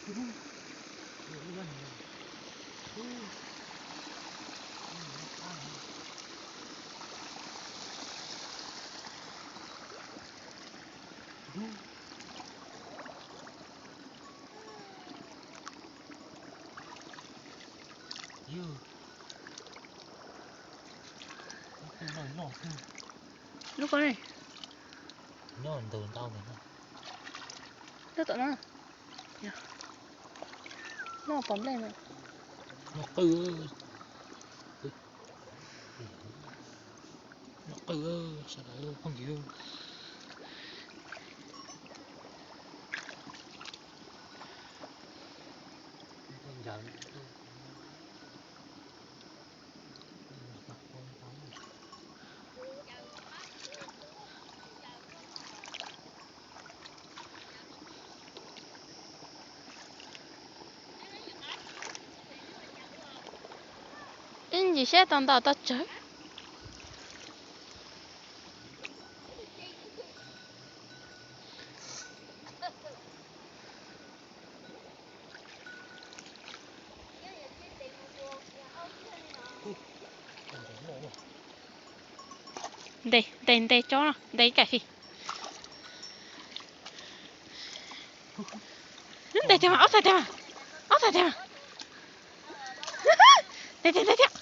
Lub ko ne. Nyob ntawm ntau ntawm no. Nyob tom no. Nyob pom nplej no. Nyob qw. Nyob qw, sawv daws phooj ywg. Ib ntsis saib tau ntau tau tsawg. Ntes, ntes, ntes tsob no, ntes ib kaim fi. Ntes tiag mas, ob txhais tiag mas, ob txhais tiag mas. Ntes tiag, ntes tiag.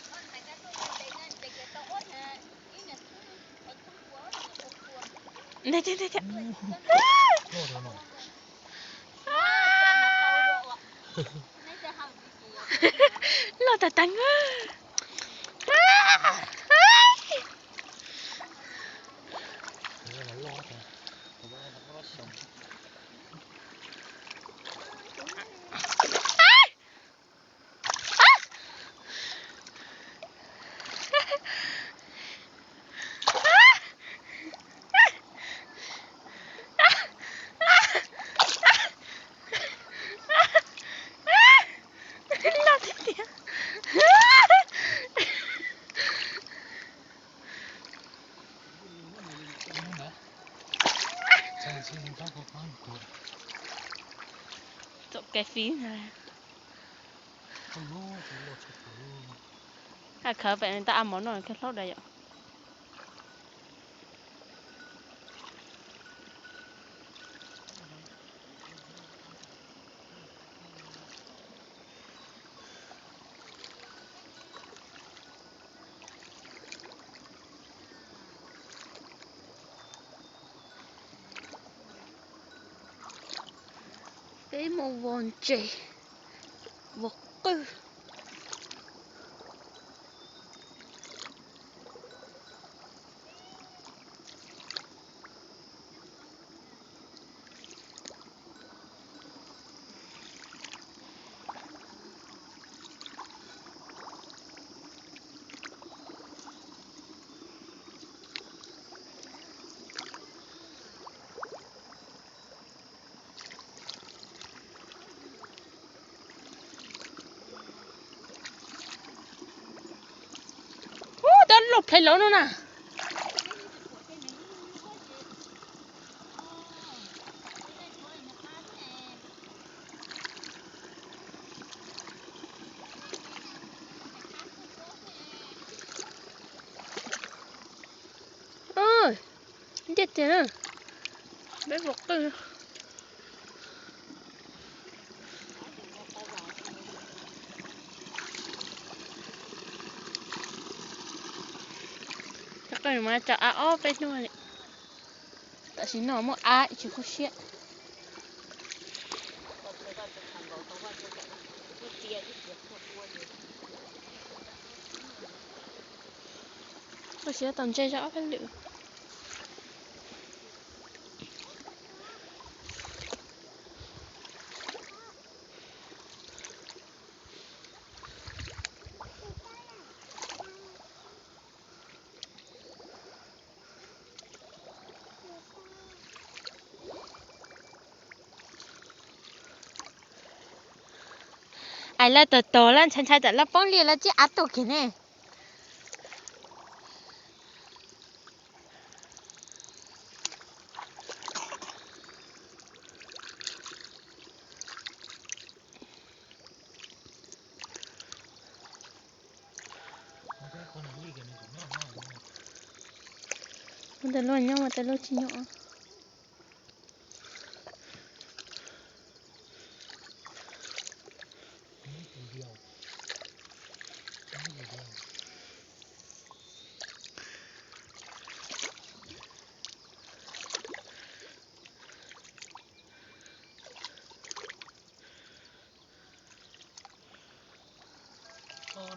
Ntes tiag, ntes tiag. Loj tas tas. Loj tiag tiag. Txom kev fiv. Haj khawv pem tau a mov no kawg hlob dua yom. Peb mus vos ntses, vos qwj. Ub, tab loj plhev lawm no na. Ntiaj tiag na, peb vos qwj. Cov qwj mas tso a ob peb hnub li. Tam sim no muaj ab tsis kub siab. Kub siab tau ntse zog ob peb lwm. Ais lawv tog tog lawv ntshai ntshai tam lawv poob liaj lawv tib av tuaj kiag ne. Tej lub nyob mas tej lub tsis nyob.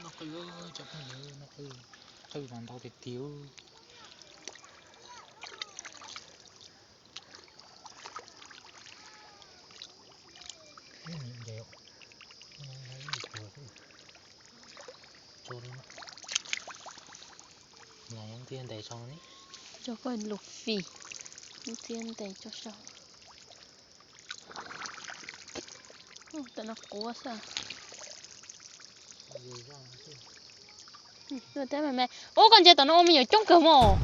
No qwj, cov phooj ywg, no qwj, qwj mas ntau tiag tiag. Los ntxiab ntes sau ni. Cov koj lus fim, ntxiab ntes cov sau. Tam no quav xwb. Ub, koj ntsia tom no ua me nyuam coob kawg mos.